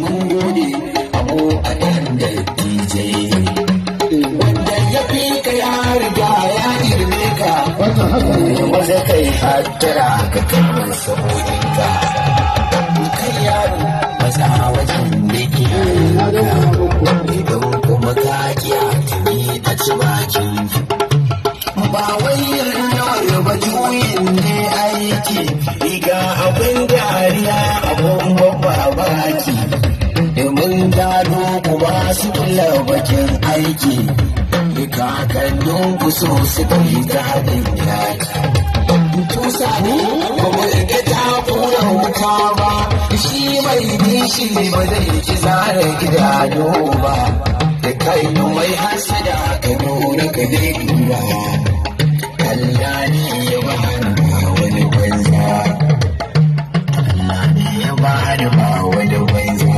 Mun gode abu a ɗan da DJ wanda ya fi ka ya riga ya girme ka. Wannan haka ne. Maza kai hattara ka kalmar saboninka. Kai yaro, maza wajen da Na iyayenka. gama muku. Idan kuma ka kiya, tuni a ci bakin ba wai rawar ba, juyin ne aiki. Riga abin dariya, abun babaki, mun gano ku ba su kula bakin aiki. Kakannin ku so suka yi ta haɗin yaki. Tusa ne ba mu riga ta kura wuta ba. Shi mai nishi ba zai ki zara idanu ba. Da kai mai hasada, ka nuna ka dai duba. Allah ne ya bani, ba wani banza. Allah ne ya bani, ba wani banza.